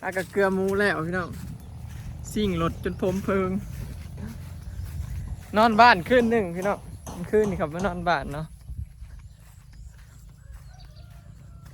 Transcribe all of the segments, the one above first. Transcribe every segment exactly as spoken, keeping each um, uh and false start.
อากะเกลือหมูแล้วพี่น้อง สิ่งรถจนผมเพิง นอนบ้านคืนหนึ่งพี่น้อง คืนนี้ครับมานอนบ้านเนาะ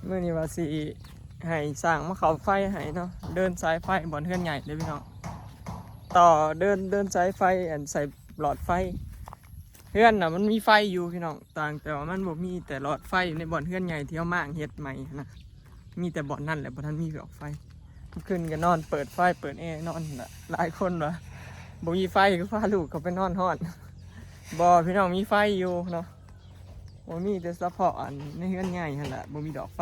มื้อนี้ว่าสิให้สร้างมาเข้าไฟให้เนาะ เดินสายไฟบ่อนเฮือนใหญ่เด้อพี่น้อง ต่อเดินเดินสายไฟอันใส่หลอดไฟ เฮือนน่ะมันมีไฟอยู่พี่น้อง ต่างแต่ว่ามันบ่มีแต่หลอดไฟในบ่อนเฮือนใหญ่ที่เขามางเฮ็ดใหม่นะ มีแต่บ่อนนั่นแหละบ่ทันมีดอกไฟ เมื่อคืนก็นอนเปิดไฟเปิดแอร์นอนนั่นแหละ หลายคนว่าบ่มีไฟก็พาลูกเขาไปนอนฮ้อน บ่พี่น้องมีไฟอยู่เนาะ บ่มีแต่เฉพาะอันในเฮือนใหญ่หั่นแหละบ่มีดอกไฟ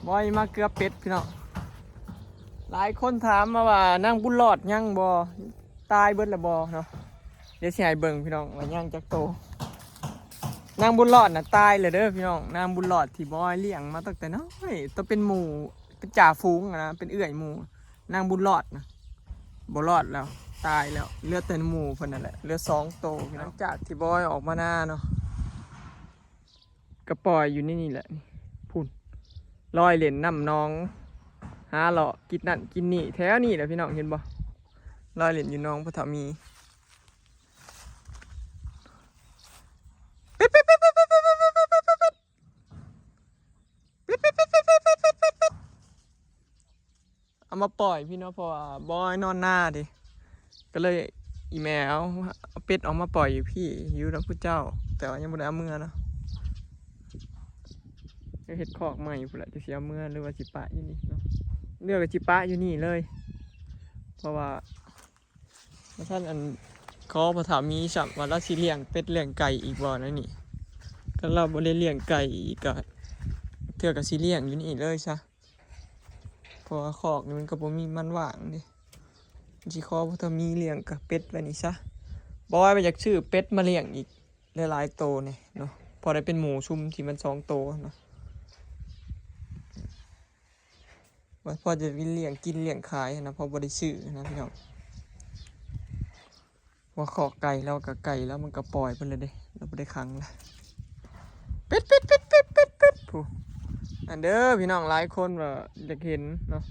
บอยมาเกลือเป็ดพี่น้อง หลายคนถามมาว่านางบุญรอดยังบ่ ตายเบิดแล้วบ่เนาะ เดี๋ยวสิให้เบิ่งพี่น้องว่ายังจักโต นางบุญรอดน่ะตายเลยเด้อพี่น้อง นางบุญรอดที่บอยเลี้ยงมาตั้งแต่น้อย ตัวเป็นหมู เป็นจ่าฝูงอะนะ เป็นเอื้อยหมู นางบุญรอดนะ บ่รอดแล้ว ตายแล้ว เหลือแต่หมูเพิ่นนั่นแหละ เหลือสองโตพี่น้อง หลังจากที่บอยออกมานาเนาะ ก็ปล่อยอยู่ในนี่แหละ นี่ พุ้น ลอยเล่นน้ำหนอง หาเลาะกินนั่นกินนี่ แถวนี่แหละพี่น้อง เห็นบ่ ลอยเล่นอยู่หนองพ่อเฒ่ามี เอามาปล่อยพี่เนาะ เพราะว่าบอยนอนนาเด้ ก็เลยอีแม่เอา เอาเป็ดออกมาปล่อยอยู่พี่ อยู่นำผู้เจ้า แต่ว่ายังบ่ได้เอาเมือเนาะ ก็เฮ็ดคอกใหม่พู้นแหละ จะสิเอาเมือหรือว่าสิปะอยู่นี่เนาะ เลือกก็สิปะอยู่นี่เลย เพราะว่า ว่าซั่น อัน ขอพ่อเฒ่ามีซ้ำว่าลาวสิเลี้ยงเป็ดเลี้ยงไก่อีกบ่นั่นนี่ คันลาวบ่ได้เลี้ยงไก่อีกก็ เทื่อก็สิเลี้ยงอยู่นี่เลยซะ เพราะว่าคอกนี่มันก็บ่มีมันว่างเด้ สิขอพ่อเฒ่ามีเลี้ยงก็เป็ดไว้นี่ซะ บ่ว่าอยากซื้อเป็ดมาเลี้ยงอีกหลายๆโตนี่เนาะ พอได้เป็นหมูซุมที่มันสองโตเนาะ ว่าพอจะเลี้ยงกินเลี้ยงขายนะ พอบ่ได้ซื้อนะพี่น้อง ว่าคอกไก่ลาวก็ไก่ลาวมันก็ปล่อยไปเลยเด้ ลาวบ่ได้ขังละ เป็ด เป็ด เป็ด เป็ด เป็ด เป็ด ผู้ อันเด้อพี่น้องหลายคนว่าอยากเห็นเนาะ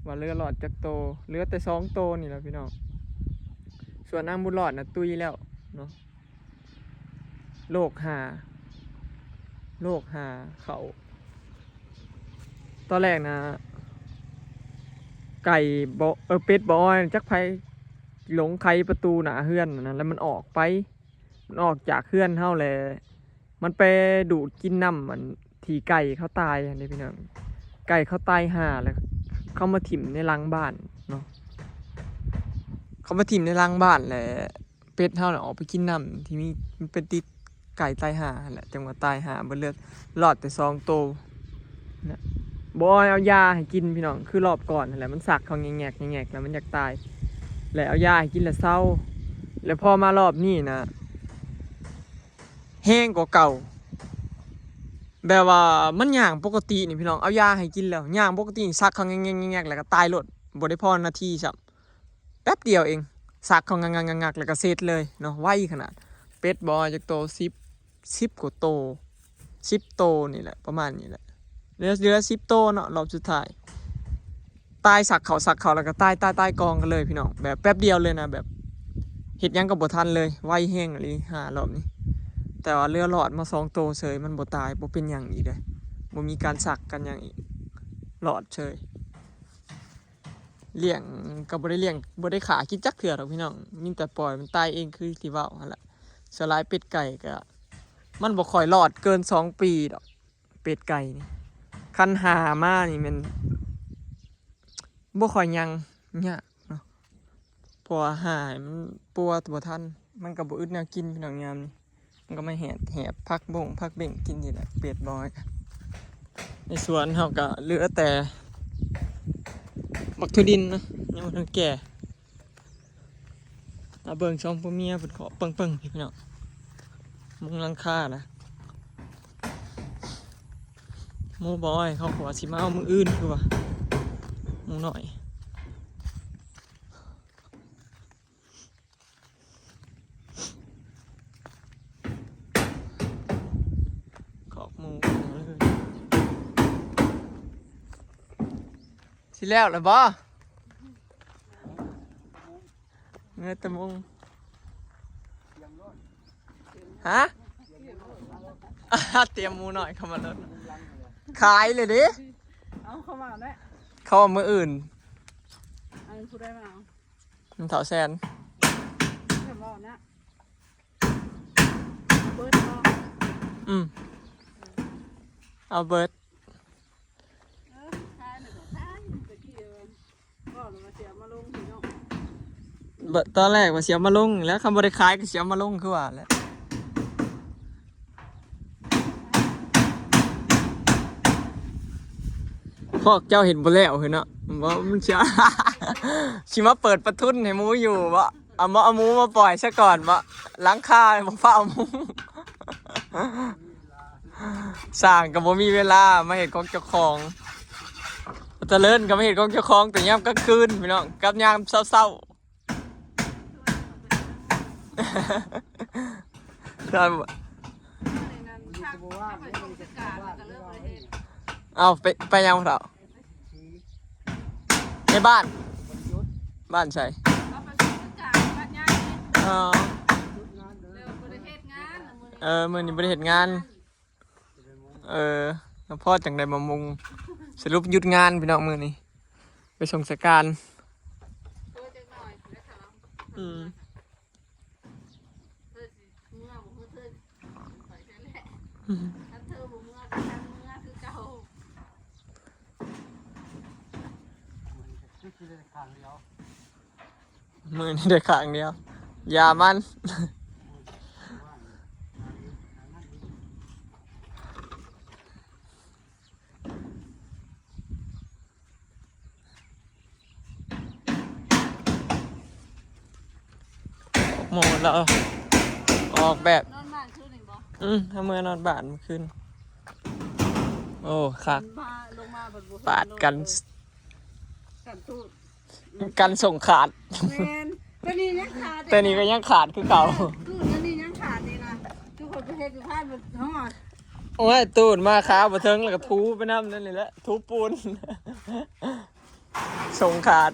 ว่าเหลือรอดจักโต เหลือแต่สองโตนี่แหละพี่น้อง ส่วนนางบุญรอดน่ะตุยแล้วเนาะ โรคหา โรคหาเขา ตอนแรกนะ ไก่บ่ เออ เป็ดบ่ออย จักไผหลงไขประตูหน้าเฮือนนะ แล้วมันออกไป มันออกจากเฮือนเฮาแหละ มันไปดูดกินน้ำมันที่ไก่เขาตายอันนี้พี่น้อง ไก่เขาตายห่าแล้ว เขามาถิ่มในหลังบ้านเนาะ เขามาถิ่มในหลังบ้านแหละ เป็ดเฮาน่ะออกไปกินน้ำที่มี มันเป็นติดไก่ตายห่าหั่นแหละ จังหวะตายห่าเบิด เหลือรอดแต่สองโตนะ บอยเอายาให้กินพี่น้อง คือรอบก่อนนั่นแหละ มันสักเขาแงกๆแงกๆแล้วมันอยากตาย แล้วเอายาให้กินแล้วเซา แล้วพอมารอบนี้นะ แฮงกว่าเก่า แบบว่ามันย่างปกตินี่พี่น้อง เอายาให้กินแล้วย่างปกตินี่สักเขาแงกๆแงกๆแล้วก็ตายโลด บ่ได้พอนาทีซ้ำ แป๊บเดียวเอง สักเขางักๆๆๆแล้วก็เสร็จเลยเนาะ ไวขนาด เป็ดบ่จักโต สิบ สิบกว่าโต สิบโตนี่แหละ ประมาณนี้แหละ เหลือ เหลือสิบโตเนาะ รอบสุดท้าย ตายสักเขาสักเขาแล้วก็ตาย ตาย ตายกองกันเลยพี่น้อง แบบแป๊บเดียวเลยนะ แบบเฮ็ดหยังก็บ่ทันเลย ไวแฮงอีหลี หารอบนี้ แต่ว่าเหลือรอดมาสองโตเฉย มันบ่ตาย บ่เป็นหยังอีกเด้ บ่มีการสักกันหยังอีก รอดเฉย เลี้ยงก็บ่ได้เลี้ยง บ่ได้ฆ่ากินจักเทื่อดอกพี่น้อง มีแต่ปล่อยมันตายเองคือที่เว้าหั่นล่ะ ส่วนหลายเป็ดไก่ก็ มันบ่ค่อยรอดเกินสองปีดอก เป็ดไก่นี่ คันหามานี่แม่น บ่ค่อยยัง ยากเนาะ เพราะว่าหามันปัวบ่ทัน มันก็บ่อึดแนวกินพี่น้องยามนี้ มันก็มาแหบ แหบผักบงผักเบ้งกินนี่แหละ เป็ดบ่อย ในสวนเฮาก็เหลือแต่บักถั่วดินนะ ยังบ่ทันแก่ เอาเบิ่งสองผัวเมียเพิ่นเคาะเปิงๆพี่น้อง มุงหลังคานะ หมู่บอยเขาขอสิมาเอามื้ออื่นคือว่า หมู่น้อย คอกหมูเลย สิแล้วล่ะบ่ เงือตะมง ฮะ เตรียมหมูหน่อยเข้ามารถ ขายเลยเด้ เอาเข้ามาแล้ว เขาเอามื้ออื่น อันผู้ได้มาเอา มันเฒ่าแสน เดี๋ยวบอกนะ เบิดบอก อืม เอาเบิด เออขายหน่อยก็ขาย ตะกี้เออ ก็เลยมาเสียมาลงพี่น้อง เบิด ตอนแรกว่าเสียมาลง แล้วคำบ่ได้ขายก็เสียมาลงคือว่าแหละ พวกเจ้าเห็นบ่แล้วเห็นเนาะ ว่ามันสิ สิมาเปิดประทุนให้หมูอยู่บ่ เอามา เอาหมูมาปล่อยซะก่อนบ่ หลังคาบ่ฟ้าวเอาหมู สร้างก็บ่มีเวลามาเฮ็ดของเจ้าของ เจริญก็มาเฮ็ดของเจ้าของแต่ยามกลางคืนพี่น้อง กับยามเช้าๆ ครับ เอาไป ไปยังเฒ่า ในบ้าน บ้านใส อ๋อ เออ มื้อนี้บ่ได้เฮ็ดงาน เออ แล้วพ่อจังได้มามุง สรุปหยุดงานพี่น้องมื้อนี้ ไปส่งสการ อืม เธอสิเมื่อบ่เธอ ข่อยนั่นแหละ ถ้าเธอบ่เมื่อก็ช่างเมื่อคือเก่า มื้อนี้ได้ข้างเดียว อย่ามัน หมดแล้ว ออกแบบ นอนบ้านคืนหนึ่งบ่ อืม เอาเมือนอนบ้านเมื่อคืน โอ้ คัก มาลงมาบัดบ่เห็น ปาดกัน รถเลย กันตูด กันส่งขาด แม่น ตัวนี้ยังขาด ตัวนี้ก็ยังขาดคือเก่า ตูดตัวนี้ยังขาดนี่นะ ทุกคนไปเฮ็ดอยู่บ้านมันฮอด โอ้ย ตูดมาขาบ่เทิงแล้วก็ถูไปนำนั่นนี่แหละ ถูปูน ส่งขาด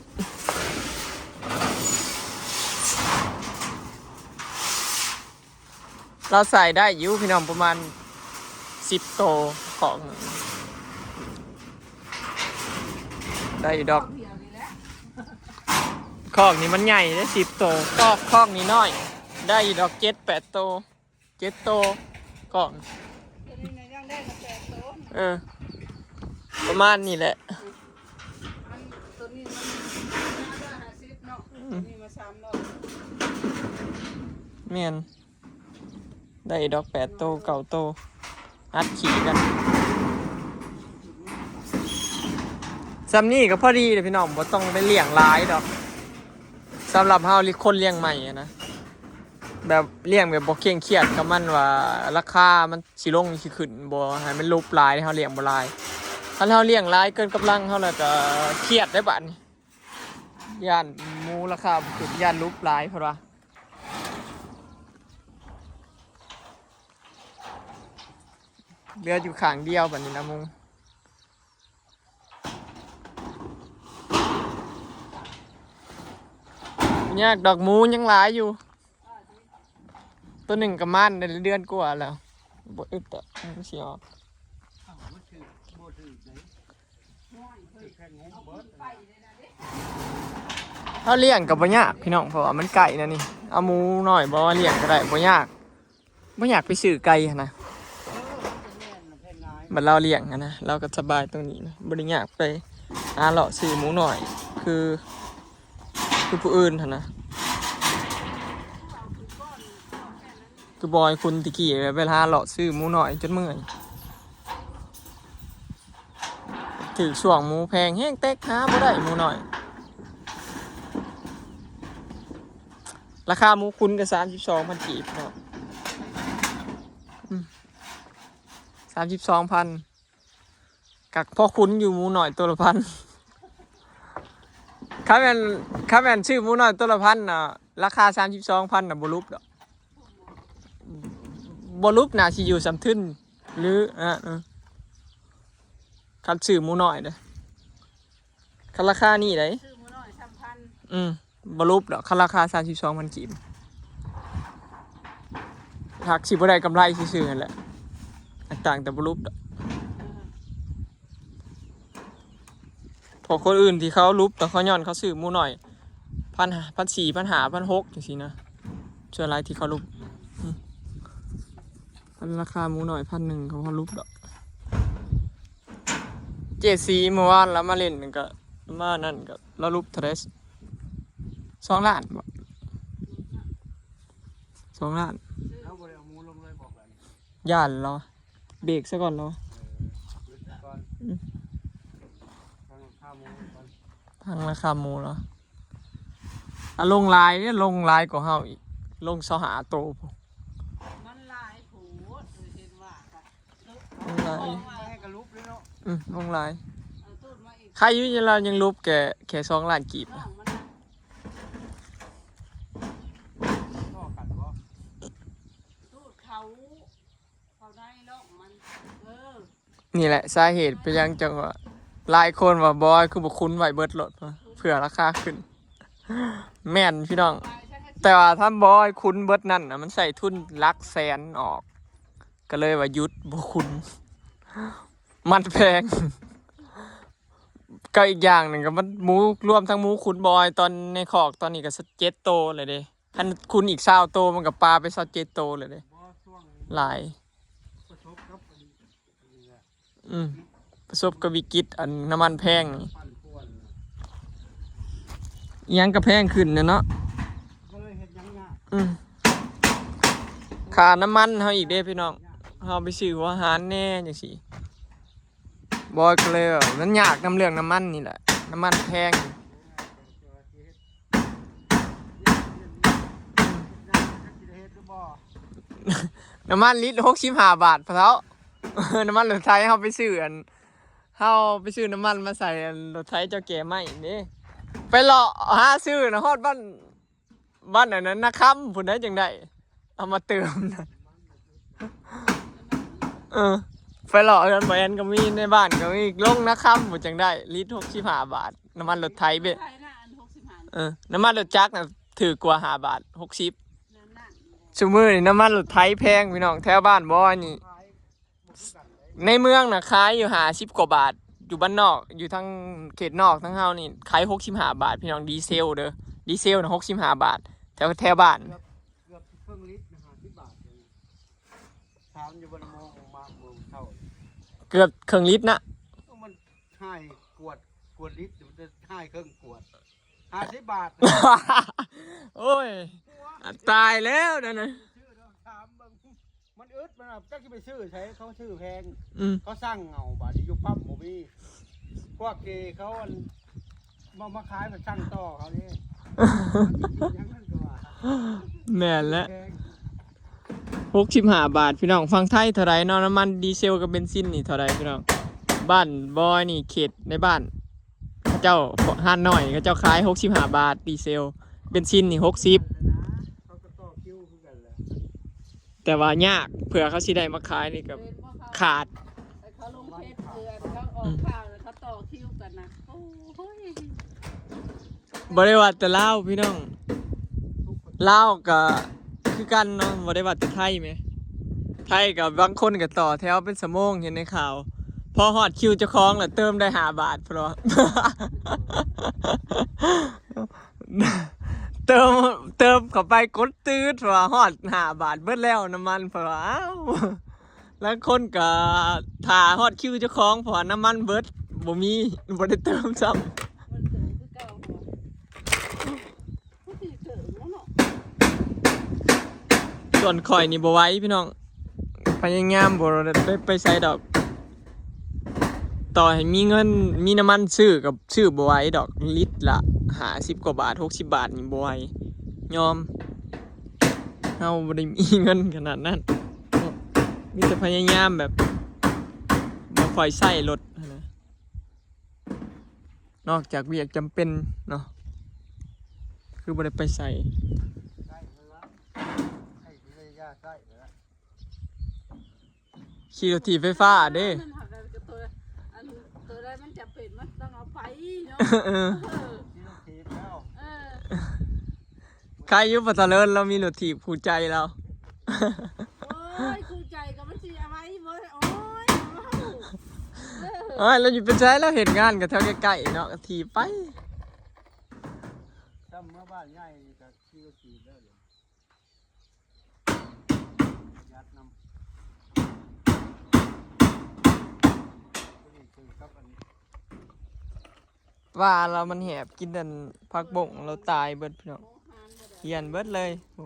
เราใส่ได้อยู่พี่น้อง ประมาณสิบโต ของ ได้อยู่ดอก ของนี่มันใหญ่ได้สิบโต ก็ของนี่น้อย ได้อยู่ดอกเจ็ดแปดโต เจ็ดโต ของ ตัวนี้นะยังได้มาแปดโต เออ ประมาณนี้แหละ อันตัวนี้มันห้าร้อยห้าสิบเนาะ อืม ตัวนี้มาสามร้อย แม่น ได้ดอกแปดโต เก้าโต อัดขี่กัน ส่ำนี้ก็พอดีเลยพี่น้อง บ่ต้องไปเลี้ยงหลายดอก สำหรับเฮาคนเลี้ยงใหม่อะนะ แบบเลี้ยงแบบบ่เคร่งเครียดกับมันว่าราคามันสิลงสิขึ้นบ่ ให้มันลุบหลาย เฮาเลี้ยงบ่หลาย คันเฮาเลี้ยงหลายเกินกำลังเฮาแล้วก็เครียดได้บัดนี้ ย้านหมูราคาบ่ขึ้น ย้านลุบหลายเพิ่นว่า เหลืออยู่ข้างเดียวบัดนี้นะหมู ยากดอก หมูยังหลายอยู่ ตัวหนึ่งก็มันได้เดือนกว่าแล้ว บ่อึดอะ มันสิออก เฮาเลี้ยงก็บ่ยากพี่น้อง เพราะว่ามันใกล้นะนี่ เอาหมูน้อยบ่มาเลี้ยงก็ได้ บ่ยาก บ่อยากไปซื้อไก่หั้นนะ บัดเราเลี้ยงหั้นนะ เราก็สบายตรงนี้นะ บ่ได้อยากไปหาเลาะซื้อหมูน้อย คือ คือผู้อื่นหั้นนะ คือบอยคนตะกี้แบบไปหาเลาะซื้อหมูน้อยจนเมื่อย ถืกช่วงหมูแพงแฮง แต๊กหาบ่ได้หมูน้อย ราคาหมูคุณก็สามสิบสองพันกีบเนาะ อืม สามสิบสองพัน กักพ่อคุณอยู่หมูน้อยตัวละพัน คันแม่น คันแม่นซื้อหมูน้อยตัวละพันน่ะ ราคาสามสิบสองพันน่ะบ่ลุบดอก บ่ลุบน่าสิอยู่สำทึน หรือ อ่ะ เออ คันซื้อหมูน้อยเด้อ ก็ราคานี้ได๋ ซื้อหมูน้อยสามพัน อืม บ่หลุบดอก คันราคาสามสิบสองพันกีบ หากสิบ่ได้กำไรซื่อๆนั่นแหละ ต่างแต่บ่หลุบดอก พวกคนอื่นที่เขาหลุบ แต่เขาย้อนเขาซื้อหมูน้อย พัน พันสี่ พันห้า พันหก จังซี้นะ ส่วนหลายที่เขาหลุบ อืม คันราคาหมูน้อย พันหนึ่ง เขาบ่หลุบดอก เจซีเมื่อวานลาวมาเล่นก็มานั่นก็ลาวหลุบเท่าใด สองล้านบ่ สองล้าน แล้วบ่ได้เอาหมูลงเลยบอกแล้วนี่ ย่านลาว เบรกซะก่อนลาว เออ หยุดก่อน อืม ตั้งค่าหมูก่อน ตั้งราคาหมูลาว อ่ะ ลงหลายเด้ ลงหลายกว่าเฮาอีก ลงซาวห้าโตพุ้น มันหลายโพด เออ เห็นว่าก็ ลงหลาย เอาไว้ให้กระลุบเลยเนาะ อืม ลงหลาย เอาตูดมาอีก ใครอยู่ลาวยังหลุบแค่ แค่สองล้านกีบ น้องมันน่ะ ต่อกันบ่ ตูดเขา เขาได้ลอกมัน เออ นี่แหละสาเหตุเป็นหยังจังว่า หลายคนว่าบอยคือบ่ขุนไว้เบิดโลด เผื่อราคาขึ้น แม่นพี่น้อง แต่ว่าถ้าบอยขุนเบิดนั่นน่ะ มันใช้ทุนหลักแสนออก ก็เลยว่าหยุดบ่ขุน มันแพง ก็อีกอย่างหนึ่งก็มันหมู รวมทั้งหมูขุนบอยตอนในคอกตอนนี้ก็เจ็ดโตเลยเด้ คันขุนอีกซาวโตมันก็ปาไปซาวเจ็ดโตเลยเด้ บ่ ช่วงนี้ หลาย ประสบกับอันนี้ อืม ประสบกับวิกฤตอันน้ำมันแพงนี่ ปั่นป่วนน่ะ อิหยังก็แพงขึ้นน่ะเนาะ ก็เลยเฮ็ดหยังยาก อืม ค่าน้ำมันเฮาอีกเด้พี่น้อง เฮาไปซื้อหัวอาหารแหน่จังซี้ บอยก็เลยว่ามันยากนำเรื่องน้ำมันนี่แหละ น้ำมันแพง น้ำมันลิตรหกสิบห้าบาทพะเฒ่า น้ำมันรถไถเฮาไปซื้ออัน เฮาไปซื้อน้ำมันมาใส่อันรถไถเจ้าแก่ใหม่นี่ ไปเลาะหาซื้อนะ ฮอดบ้าน บ้านอันนั้นนาคำพุ้นได้จังได้ เอามาเติมนะ เออ ไปเลาะเฮือนบ่แอนก็มี ในบ้านก็มี ลงนาคำพุ้นจังได้ ลิตรหกสิบห้าบาท น้ำมันรถไถเบ้ ไถนะอันหกสิบห้า เออ น้ำมันรถจักรน่ะถือกว่าห้าบาท หกสิบ นั่นๆ ซุมื้อนี้น้ำมันรถไถแพงพี่น้อง แถวบ้านบอยนี่ ในเมืองน่ะขายอยู่ห้าสิบกว่าบาท อยู่บ้านนอก อยู่ทางเขตนอกทางเฮานี่ขายหกสิบห้าบาทพี่น้อง ดีเซลเด้อ ดีเซลน่ะหกสิบห้าบาท แถว แถวบ้าน เกือบ เกือบครึ่งลิตรนะ ห้าสิบบาทเอง ถามอยู่บ้านโมงมาเมืองเท่า เกือบครึ่งลิตรนะ มันให้กวด กวดลิตร มันจะให้ครึ่งกวด ห้าสิบบาท โอ้ย ตายแล้วนั่นน่ะ ซื้อแล้วถามเบิ่ง มันอึด มันเอาจักสิไปซื้อไส เขาซื้อแพง อืม เขาสั่งเอา บาดนี้อยู่ปั๊มบ่มี พวกเกเขาอัน มา มาขาย มาสั่งต่อเขานี่ อย่างนั้นก็ว่า แม่นแล้ว แพง หกสิบห้าบาทพี่น้อง ฝั่งไทยเท่าใดเนาะ น้ำมันดีเซลกับเบนซินนี่เท่าใดพี่น้อง บ้านบอยนี่เขตในบ้าน เขาเจ้า ห้านน้อยเขาเจ้าขายหกสิบห้าบาทดีเซล เบนซินนี่หกสิบ เขาก็ต่อคิวคือกันแหละ แต่ว่ายาก เผื่อเขาสิได้มาขายนี่ก็ เป็นพวกเขา ขาด แต่เขาลงเฟซเตือน เขาออกข่าวแล้วเขาต่อคิวกันนะ โอ้ย บ่ได้ว่าแต่ลาวพี่น้อง ลาวก็คือกันเนาะ บ่ได้ว่าแต่ไทยแหม ไทยก็บางคนก็ต่อแถวเป็นชั่วโมง เห็นในข่าว พอฮอดคิวเจ้าของแล้วเติมได้ห้าบาทพุ้นเนาะ เติม เติมเข้าไปกดตืดพุ้นว่าฮอดห้าบาทเบิดแล้วน้ำมันพุ้นว่า อ้าว ลางคนก็ถ่าฮอดคิวเจ้าของ เพราะว่าน้ำมันเบิด บ่มี บ่ได้เติมซ้ำ มันเติมคือเก่าหัว ผู้ที่เติมแล้วเนาะ ส่วนข่อยนี่บ่ไหวพี่น้อง พยายามบ่ได้ไปไสดอก ต่อให้มีเงิน มีน้ำมันซื้อก็ซื้อบ่ไหวดอก ลิตรละห้าสิบกว่าบาท หกสิบบาทนี่บ่ไหว ยอม เฮาบ่ได้มีเงินขนาดนั้น มีแต่พยายามแบบบ่ค่อยใช้รถหั้นนะ นอกจากเวียกจำเป็นเนาะ คือบ่ได้ไปไส ขี่รถถีบไฟฟ้าเด้ มันหักกันกับตัว อันตัวใดมันจำเป็นมันต้องเอาไปเนาะ เออ ที่รถถีบแล้ว เออ ใครอยู่ปัตตาเลินเรามีรถถีบคู่ใจเรา โอ้ยคู่ใจกับมันสิเอาไว้เบิดโอ้ยเอา เอ้ยเราอยู่เป็นใจเราเห็นงานกับแถวใกล้ๆเนาะก็ถีบไป ถ้าเมื่อบ้านใหญ่นี่ก็ที่รถถีบแล้วเดี๋ยวยัดนำ ว่าเรามันแหบกินแต่ผักบงเราตายเบิดพี่น้องเหียนเบิดเลยโอ้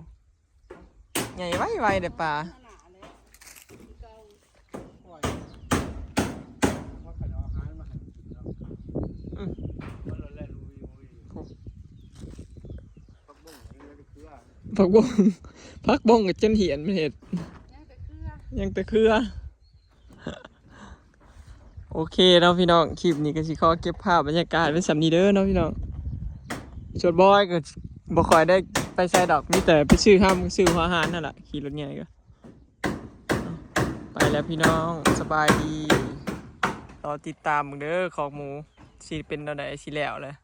ใหญ่ไวไวเด้อปลา ปล่อยว่ากันเอาอาหารมาให้มันกินเนาะ อืม มันละแล่นลุยลุยผักบุ้งยังไม่ได้เครือ ผักบงผักบงกับจนเหียนมันเห็ด ยังแต่เครือ ยังแต่เครือ โอเคเนาะพี่น้อง คลิปนี้ก็สิขอเก็บภาพบรรยากาศไว้ส่ำนี้เด้อเนาะพี่น้อง ส่วนบอยก็บ่ค่อยได้ไปไสดอก มีแต่ไปซื้อห้ามซื้อหัวอาหารนั่นแหละ ขี่รถใหญ่ก็ ไปแล้วพี่น้อง สบายดี รอติดตามเด้อ ของหมู สิเป็นแนวใด สิแล้วเลย